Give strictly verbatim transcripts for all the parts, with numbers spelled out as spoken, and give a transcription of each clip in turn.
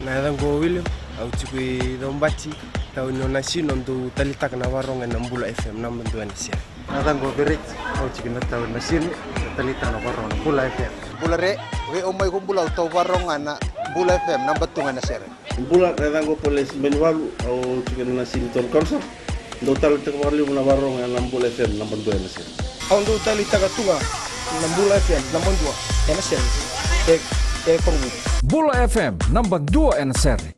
Na yacaqu o William, au tiko i Caubati, tauni o Nasinu, au dau talitaka na varogo ena Bula F M, naba dua ena sere. Na yacaqu o Vereti, au tiko na tauni Nasinu, talitaka na varogo na Bula F M. Bula re, vei au mai ko Bula, au tau varogo ga na Bula F M, naba tu ga ena sere. Bula, na yacaqu o Polesi Benivalu, au tiko na Nasinu Town Council. Dau talitaka vakalevu na varogo ena Bula F M naba dua ena sere. Au dau talitaka tu ga na Bula F M naba dua ena sere. E, e Korovou. Bula F M naba dua ena sere.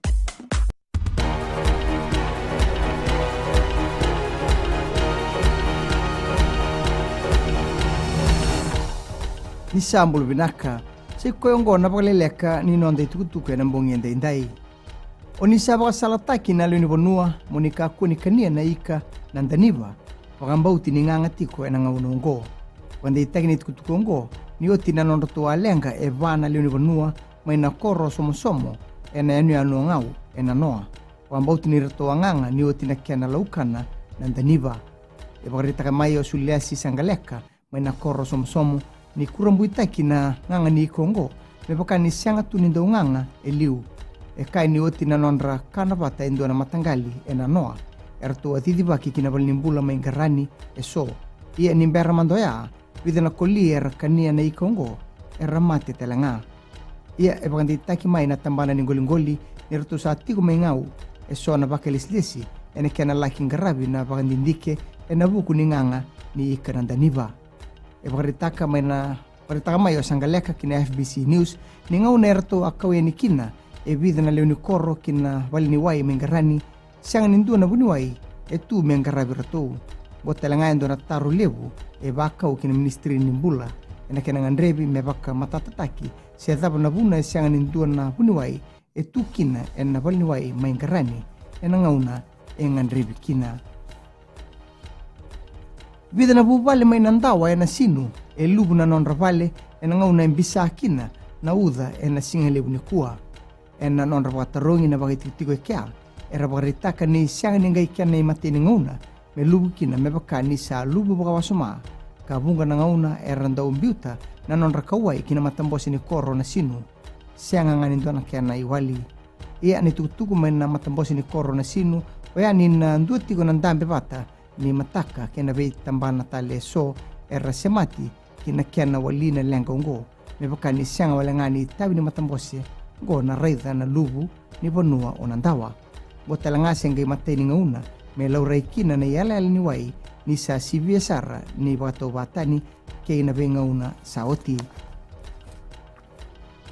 Ni sa bula vinaka, sa i koya oqo na vakaleleka ni noda itukutuku ena bogi edaidai. O ni sa vakasalataki na lewe ni vanua mo ni kakua ni kania na ika na daniva, vakabauti ni gaga tiko ena gauna oqo. Vakadeitaki na itukutuku oqo ni oti na nodratou a leqa e va na lewe ni vanua mai na koro o Somosomo ena yanuyanu o Gau e Nanoa. Vakabauti ni ratou a gaga ni oti na kena laukana na daniva. E vakaraitaka mai o Suliasi Saqaleka mai na koro o Somosomo ni kurabuitaki na gaga ni ika oqo me vaka ni sega tu ni dau gaga e liu. E kaya ni oti na nodra kana vata e dua na mataqali e Nanoa, eratou a cicivaki ki na valenibula mai Qarani e so. Ia ni bera mada oya, vica na koli era kania na ika oqo era mate tale ga. Ia e vakadeitaki mai na tabana ni qoliqoli ni ratou sa tiko mai Gau e so na vakailesilesi ena kena laki qaravi na vakadidike ena vuku ni gaga ni ika na daniva. E vakaraitaka mai na, vakaraitaka mai o Saqaleka ki na F B C News ni gauna eratou a kau yani kina e vica na lewe ni koro ki na valeniwai mai Qarani, sega ni dua na vuniwai e tu me qaravi iratou. Oqo tale ga e dua na taro levu e vakau ki na Minisitiri ni Bula ena kena gadrevi me vakamatatataki se cava na vuna e sega ni dua na vuniwai e tu kina ena valeniwai mai Qarani ena gauna e gadrevi kina. Vica na vuvale mai Nadawa e Nasinu e luvu na nodra vale ena gauna e bisa kina na uca ena sigalevu nikua. Ena nodra vakatarogi na vakaitikotiko e kea, era vakaraitaka ni sega ni qai kena imatai ni gauna me luvu kina me vaka ni sa luvu vakawasoma, ka vuqa na gauna era dau biuta na nodra kauwai ki na matabose ni koro o Nasinu. Sega ga ni dua na kena iwali. Ia na itukutuku mai na matabose ni koro o Nasinu oya ni na dua tiko na dabe vata ni mataka kei na veitabana tale e so era semati ki na kena wali na leqa oqo, me vaka ni sega wale ga ni itavi ni matabose oqo na raica na luvu ni vanua o Nadawa. Oqo tale ga se qai imatai ni gauna me laurai kina na iyalayala ni wai ni sa sivia sara ni vakatauvatani kei na veigauna sa oti.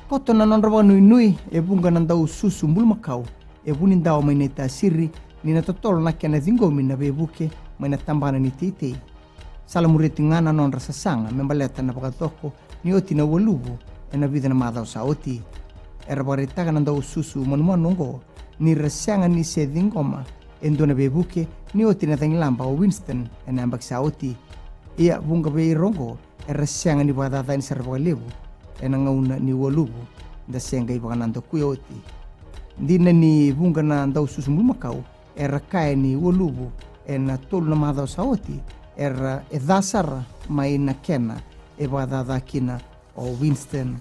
Koto na nodra vakanuinui e vuqa na daususu bulumakau e Vunidawa mai Naitasiri ni na totolo na kena ciqomi na veivuke mai na tabana ni teitei. Sa lamuria tiko ga na nodra sasaga me baleta na vakacoko ni oti na ualuvu ena vica na macawa sa oti. Era vakaraitaka na daususu manumanu oqo ni ra sega ni se ciqoma e dua na veivuke ni oti na cagilaba o Winston ena yabaki sa oti. Ia vuqa vei ira oqo era sega ni vakacacani sara vakalevu ena gauna ni ualuvu da se qai vakanadakuya oti. Dina ni vuqa na daususu bulumakau era kaya ni ualuvu ena tolu na macawa sa oti era e ca sara mai na kena e vakacaca kina o Winston.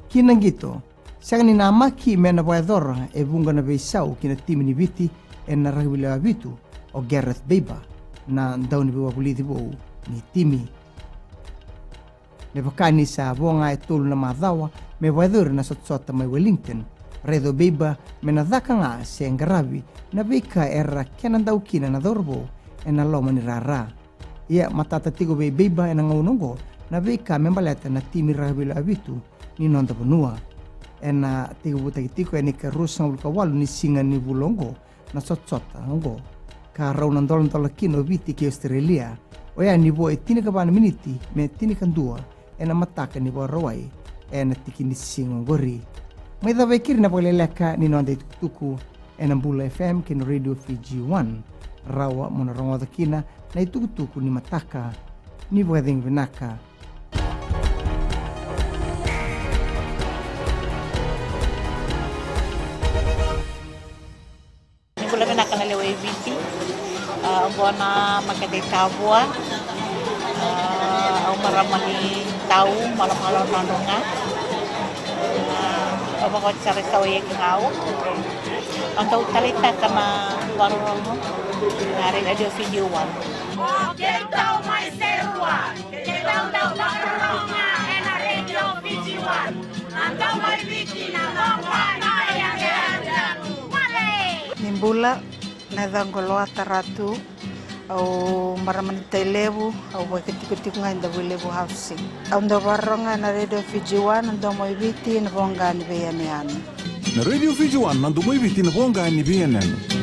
Ki na qito, sega ni namaki me na vakayacora e vuqa na veisau ki na timi ni Viti ena rakavi lewe vitu o Gareth Baber, na dauniveiwavulici vou ni timi. Me vaka ni sa vo ga e tolu na macawa me vakayacori na sotasota mai Wellington, raica o Baber me na caka ga se qaravi na veika era kena dau kina na cauravou ena loma ni rara. Ia matata tiko vei Baber ena gauna oqo na veika me baleta na timi rakavi lewe vitu ni noda vanua. Ena tekivutaki tiko ena ikaruasagavulu ka walu ni siga ni vula oqo na sotasota oqo, ka rau na doladola kina o Viti kei Australia, oya ni vo e tinikava na miniti me tinikadua ena mataka ni Vakarauwai ena tiki ni siga oqori. Mai cava e keri na vakaleleka ni noda itukutuku ena Bula F M kei na Radio Fiji One. Rawa mo na rogoca kina na itukutuku ni mataka. Ni vakacegu vinaka. Ni bula vinaka na lewe i Viti. A, oqo na makete i Tavua. A, au marama ni Tau, Malomalo, Nadroga. A, Vakaoti sara sa o Ieki Gau. Au dau taleitaka na vakarorogo na Radio Fiji One. O keitou mai Serua, keitou dau vakarorogo ena Radio Fiji One. Na domo i Viti, na voqa ni veiyanuyanu. Ni bula. Na yacaqu o Loata Ratu, au marama ni Tailevu, au vakaitikotiko ga e Davuilevu Housing. Au dau vakarorogo ga na Radio Fiji One, na domo i Viti, na voqa ni veiyanuyanu. Na Radio Fiji One, na domo i Viti, na voqa ni veiyanuyanu.